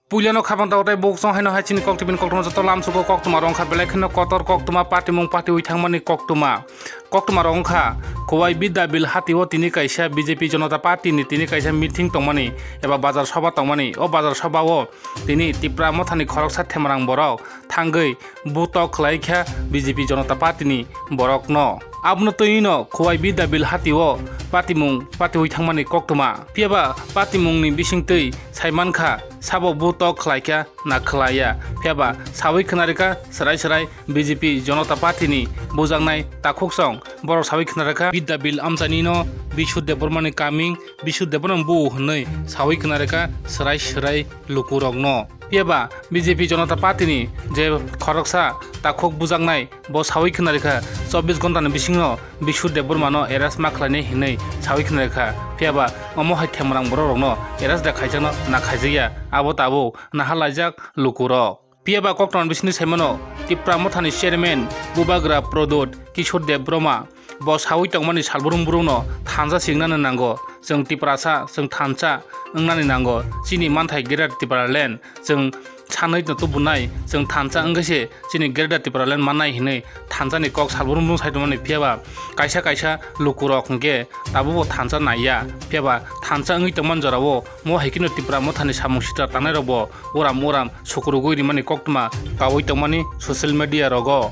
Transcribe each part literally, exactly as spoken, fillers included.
Puilano khabang tao tei buksong haino hai chini koktwmani koktwma joto lamsugo koktwma rok wngkha belai kheno kotor koktwma patimung patiwi thangmani koktwma. Koktwma rok wngkha Khowai Bidya Bill hatio tini kaisa B J P Janata Party ni tini kaisa meeting tongmani eba bazar soba tongmani. O bazar soba o tini Tipra Mothani khoroksa themarang borok thangwi butok khlai kha B J P Janata Party ni borokno. Abono twiwi no Khowai Bidya Bill hatio patimung patiwi thangmani koktwma. Phiyaba patimungni bisingtwi sai mankha, sabo butok khlai kha na khlai ya. Phiyaba sawi khna rikha swrai swrai B J P Janata Party ni bujaknai takhuksong borok sawi khna rikha Bidya Bill amchaini no Bishu Debbarma ni kaming Bishu Debbarma bu hwnwi sawi khna rikha swrai swrai lukurokno. Phiyaba B J P Janata Party ni je khoroksa takhuk bujaknai bo sawi khna rikha chobbish ghonta ni bisingno Bishu Debbarma no arrest ma khlainai hinwi sawi khna rikha. Phiyaba omo hai themarang borok rokno arrest da khaijakno na khaijakya abo tabuk naha laijak lukurok. Phiyaba koktwma bisingni saimano Tipra Mothani chairman Bubagra Pradyot Kishore Debbarma bo sawi tongmani salbrum brumno thansa singnani nango. Chwng Tiprasa, chwng thansa wngnani nango. Chini manthai Greater Tipraland, chwng sanwi no tubunai, chwng thansa wngkhe se chini Greater Tipraland mannai hinwi thansani kok salbrum brumno sai tongmani. Phiyaba kaisa kaisa lukurok hwnkhe tabukbo thansa naiya. Phiyaba thansa wngwi tongmani jorao mo hai kheno Tipra Mothani samung sitra tangnairokbo uram uram sukurugwi rimani koktwma kaui tongmani social media rogo.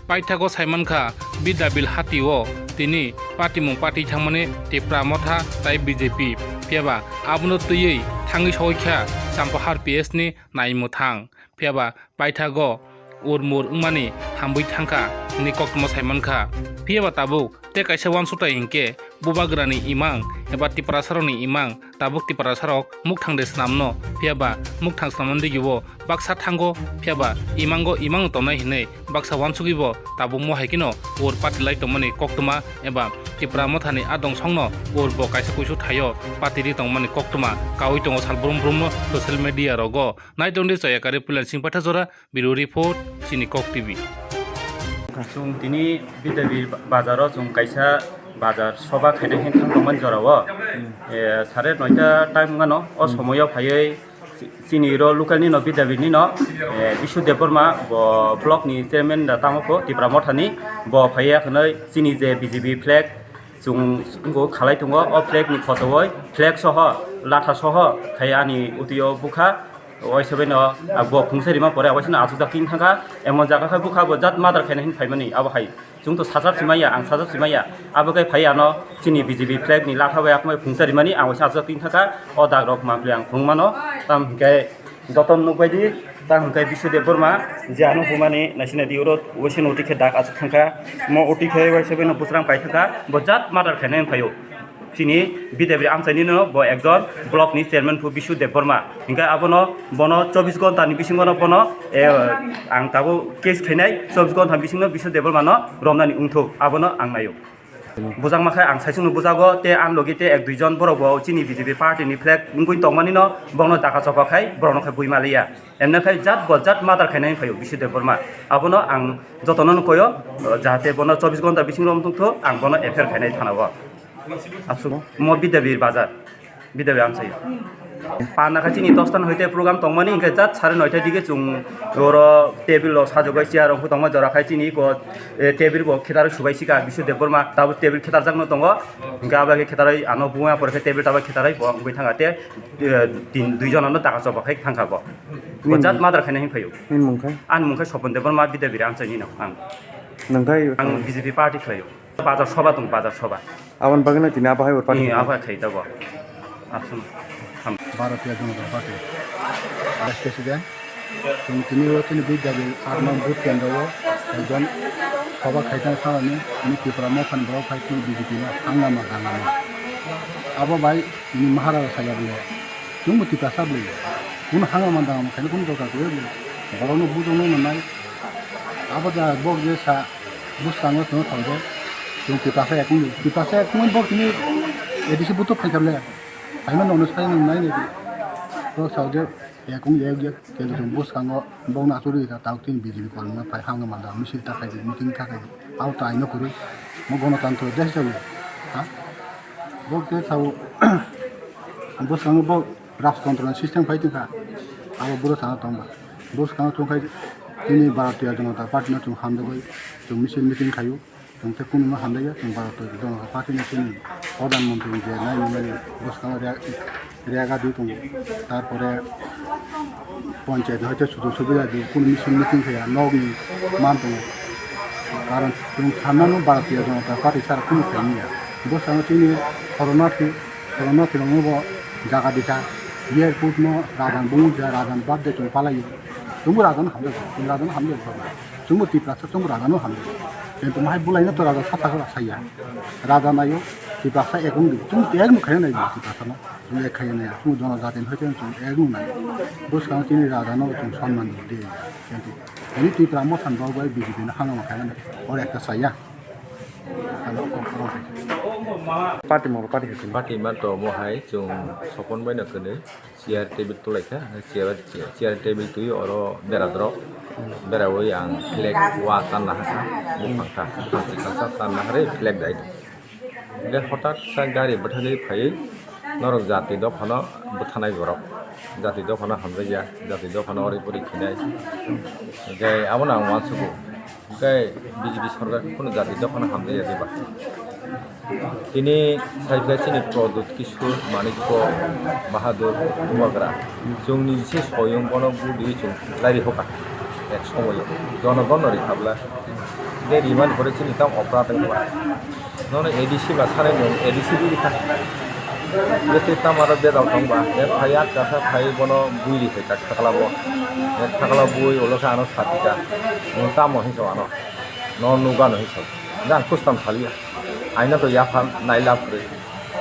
Paithago saimankha Bidya Bill hatio tini patimung pati thangmani Tipra Motha tai B J P. Phiyaba abono twiwi thangwi sogwi kha Champahar P S ni naimwthang. Phiyaba paithago urmur wngmani hamwi thangkha hwnwi koktwma saimankha. Phiyaba tabuk tei kaisa uansukthai hinkhe Bubagrani imang eba Tiprasarokni imang tabuk Tiprasarok mukthang de swnamno, phiyaba mukthang swnamnani digio baksa thango, phiyaba imango imang tongnai hinwi baksa uansugwibo tabuk mo hai kheno ur patilai tongmani koktwma eba Tipra Mothani a dongsongno ur bo kaisa kuisu thaio patiri tongmani koktwma kaui tongo salbrum brumno social media rogo. Naitongdi Chayakari Puilansing Pathajora, Bureau Report, Chini Kok T V. Chwng tini Bidya Bill bazaro chwng kaisa bazar soba khaina hin thang tongmani jorao. Eh, sare noita time wngano, o somoyo phaiwi chi-, chini ro local nino Bidya Bill nino, eh, Bishu Debbarma bo block ni chairman da tamo ko Tipra Mothani bo phaiya khwnwi chini je B J P flag chwng bo khalai tongo, o flag ni khosowoi flag soho latha soho khai ani utio bukha. Waisa bai no, ah, bo phungsa rima pore, waisa no achukjak tin thangkha, emon jaga khai bukha bo jat murder khaina hin phaimani, abo hai. Chwng to sajak simaya, ang sajak simaya. Abo khai phai ano chini B J P flag ni latha bai akhmai phungsa rimani, ang waisa achukjak tin thangkha, o dag rok mangpli ang phung mano, tam hinkhe joto nukbai di, tam hinkhe Bishu Debbarma, je ano bumani naisina di oro waisa no uti khe dag achuk thangkha, mo uti khe waisa bai no busram kai thangkha, bo jat murder khaina hin phaio. Chini Bidya Bill amchaini no bo ekjon block ni chairman phu Bishu Debbarma. Hinkhe abono bono chobbish ghonta ni bisingo no bono, eh, ang tabuk case khainai chobbish ghonta bisingo Bishu Debbarma no romnani wngthok abono ang naio. Bujakma khai ang saichung no bujago tei ang logi tei ek dui jon borok bo chini B J P party ni flag wngwi tongmani no bono daka chopa khai borok no khai bui maliya. Emne khai jat bo jat murder khainai phaio Bishu Debbarma. Abono ang jotono no koyo, jahate bono chobbish ghonta bisingo romthok ang bono F I R khainai thana o. Aswk mo Bidya Bill bazar, Bidya Bill amchai. Panna kha chini dosta no hoite program tongmani, hinkhe jat sare noita dige chwng oro table rok sajagwi chair rok tongma jora khai chini iko, eh, table bo khetar subai sika Bishu Debbarma, tabuk table khetarjak no tongo, hinkhe abo khe khetarwi ano buma pore khe table tabuk khetarwi bo wngwi thangkha te, eh, tin dui jona no taka choba khai thangkha bo. Bo jat murder khaina hin phaio. Nini mung khe? Ani mung khe Sopon Debbarma, Bidya Bill amchai ni no ang. Nang khai? Ang B J P party khlaio. Bazar soba tong, bazar soba. Aboni bagwi no tini abo hai ur party. Ni abo khai tabuk. Aswk. Bharatiya Janata Party Vice President. Chwng tini o chini Bidya Bill aat nong booth kendro o ekjon soba khaitang thanani tini Tipra Mothani borok phai tini B J P no hangama dangama. Abo bai tini Maharaja saya bole chwngbo Tiprasa bole kuno hangama dangama khaina kuno dorkar kwrwi bole borokno bujokno nangnai. Abo da bok je sa bwskango chwngno thangkhe Chwng Tiprasa ekung di. Tiprasa ekung bo tini A D C buto phaikha le. Phaima nono sai nang nai nai. Bo sao je ekung ek je kelo chwng bwskango bo na churi ka tao tin B J P kolma phai hang ma da misil ta khai meeting ta khai. Au tai no kuru. Mo gono tan to des jawi. Ha? Bo ke sao bwskango bo rajtontro ni system phai tongkha. Abo buro sana tongba. Bwskango tongkhai tini Bharatiya Janata Party no chwng hamjagwi chwng misil meeting khaio. Chwng tei kunu no hamjaya, chwng Bharatiya Janata Party ni chini Pradhan Mantri je nai nai bwskango rega di tongo. Tarpore panchayat hoite sujuk subida di kunu misil meeting khaya nok ni man tongo. Karon chwng sanmano Bharatiya Janata Party sara kunu khaimya. Bwskango chini Corona thi Corona thwirokno bo jaga dikha, airport no rajan bumung ja rajan bad de chwng palaio. Chwngbo rajan hamjak, chwng rajan hamjak ba. Chwngbo Tiprasa chwngbo rajan no hamjak. Kintu mahai bulaino to raja sasa sasa saya. Raja nayo Tiprasa ek wng di. Chwng ek no khayo nai Tiprasa no. Chwng ek khayo nai. Chwng jono jati no chwng ek no nai. Bwskango chini raja no chwng sonman di. Kintu ini Tipra motha ni bagwi B J P no hangama khaimani. Oro ekta saya. Party mo party hwnkhe. Party ma to mo hai chwng sopon bai no kwnwi chair table tulaikha, chair chair table twi oro bera drop bera wi ang flag wa tanna hakha buphang kha buphang chikasa tanna harwi flag dai. Hwnkhe hotak sa gari bwthagwi phaiwi norok jati dophano bwthanai borok jati dophano hamjakya jati dophano ori pori khinai hwnkhe abono ang uansugo. Hwnkhe B J P sorkar kunu jati dophano hamjakya diba? Tini saikha chini Pradyut Kishore, Manikya, Bahadur, Bubagra. Chwngni se soyung bono budi chwng lairi hoka. Ek somoyo. Jonogonno rikhabla. Hwnkhe rimani pore chini tamo oprad wngkha. Nono A D C ba sanai nwng A D C bui rikha. Betwi tamo aro bedal tong ba. Ek phai atka sa phai bono bui rikha thakla bo. Ek thakla bui ulo khe ano satika. Nwng tamo hinwi sa ano. No nugano hinwi sa. Jang kustam saliya. Aino to yapha nai lab kwrwi.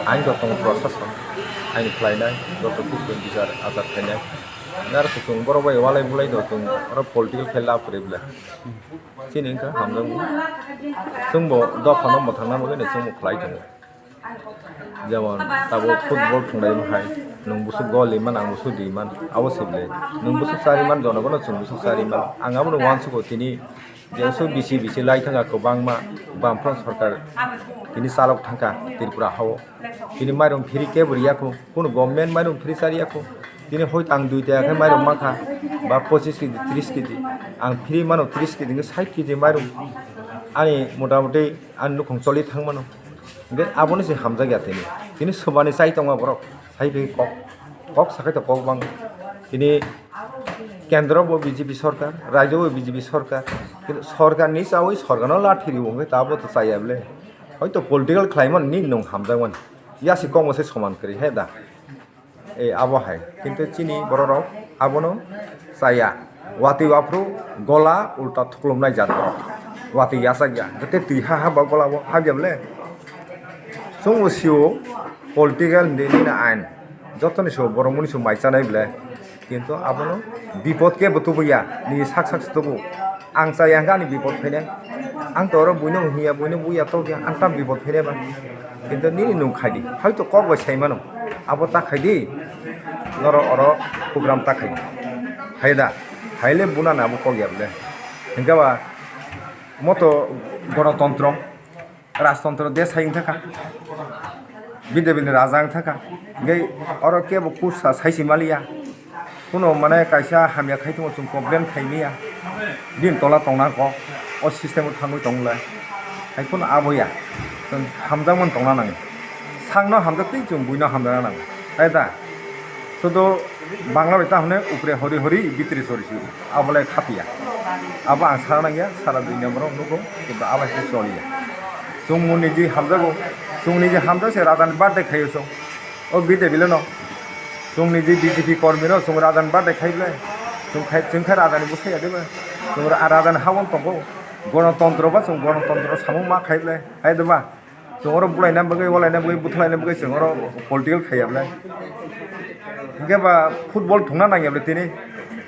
Aino to tong process. Aino khlainai. Joto kisu bichar achar khainai. Naro kuchung borok bai walai bulai do chwng oro political khe lab kwrwi bwle. Chini wngkha hamjakgo. Chwngbo dophano mwthangna bagwino chwngbo khlai tongo. Jemon tabuk football thwnglaima hai, nwng bwswk gol riman, ang bwswk riman, abo se bwle. Nwng bwswk chariman, jonogono chwng bwswk chariman. Ang abono uansugo tini je bwswk bisi bisi lai thangkha kwbangma Bamfront sorkar tini chalok thangkha Tripura hao. Tini mairum free kebo riya kho, kunu government mairum free chariya kho. Tini hoito ang dui taka khe mairum mankha, ba pochis kg, tris kg. Ang free mano tris kg hwnkhe sait kg mairum. Ani motamuti ani nukhung choli thang mano. Hwnkhe abono se hamjakya tini. Tini swbani chai tongma borok, sai phai kok, kok sakai to kok bang. Tini kendro bo B J P sorkar, rajyo bo B J P sorkar. Kintu sorkarni chawi sorkarno lathi rw hwnkhe tabo to chaya bwle. Hoito political khlaimani nwng hamjakmani. Yasi kokbo se soman kwrwi he da. E abo hai. Kintu chini bororok abono chaya. Watwi waphru gola ulta thuklumnai jat borok. Watwi yachakya. Tei twi ha ha ba gola bo habya bwle. Chwngbo sio political ni nini ain. Jotoni sio borok muni sio mai chanai bwle. Kintu abono bipod kebo tubuya, nini sak sak se tubu. Ang chaya hwnkhe ani bipod phainai. Ang to oro buino hwnya, buino buya tokya, ang tam bipod phainai ba. Kintu nini nwng khai di. Hoito kok bai sai mano. Abo ta khai di. Norok oro program ta khai di. Hai da. Hai le bunani abo kok ya bwle. Hwnkhe ba moto gonotontro. Rajtontro desh hai wngthakha, B D B ni raja wngthakha, hwnkhe oro kebo kursa saisi maliya, kuno mane kaisa hamya khai tongo chwng complain khaimaya, bini tola tongna kok, o system o thangwi tongwle, hai phano aboya, chwng hamjakmani tongna nango, sakno hamjak tei chwng buino hamjakna nango, hai da? Sudo Bangla bai ta hwnwi upre hori hori, bhitre chori chori. Abo lai khapiya. Abo ang sana nangya, sara duniya borok nugo, kintu abo hai khe choliya. Chwng muni je hamjago, chwng nije hamjak se rajani birthday khaio chwng. O birthday bile no. Chwng nije B J P kormi no, chwng rajani birthday khai bwle. Chwng khai, chwng khai rajani bwsai ya de ba. Chwng ra-, rajani habon tongo. Gonotontro ba chwng gonotontro samung ma khai bwle. Hai de ba. Chwng oro bulaina bagwi, walaina bagwi, buthalaina bagwi chwng oro political khaiya bwle. Hwnkhe ba football thungna nangya bwle tini.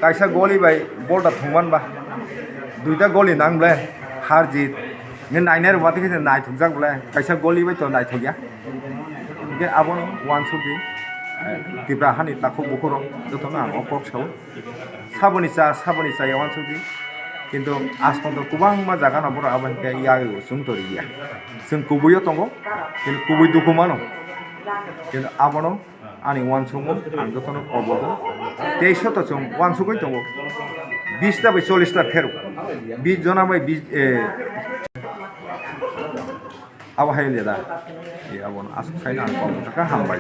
Kaisa goli bai ball da thungman ba. Duita goli nang bwle, har jit. Nge nainai rwma twi khe naithokjak belai, kaisa goli bai to naithokya. Hingke abono uansukdi, eh, Tipra hani takhuk bukhurok jotono ang o kok sao. Saboni cha, saboni cha ya uansukdi. Kintu aswk to kwbangma jaga no borok abo hingke yago chwng to riya. Chwng kubuio tongo, kintu kubui dukhu mano. Kintu abono ani uansukmung ang jotono kobogo. Tei soto chwng uansugwi tongo. Bis ta bai chollish ta pherw. Bis jona bai bis, eh, abo hai le da. Eh, abono aswk saino ang kok kha hambai.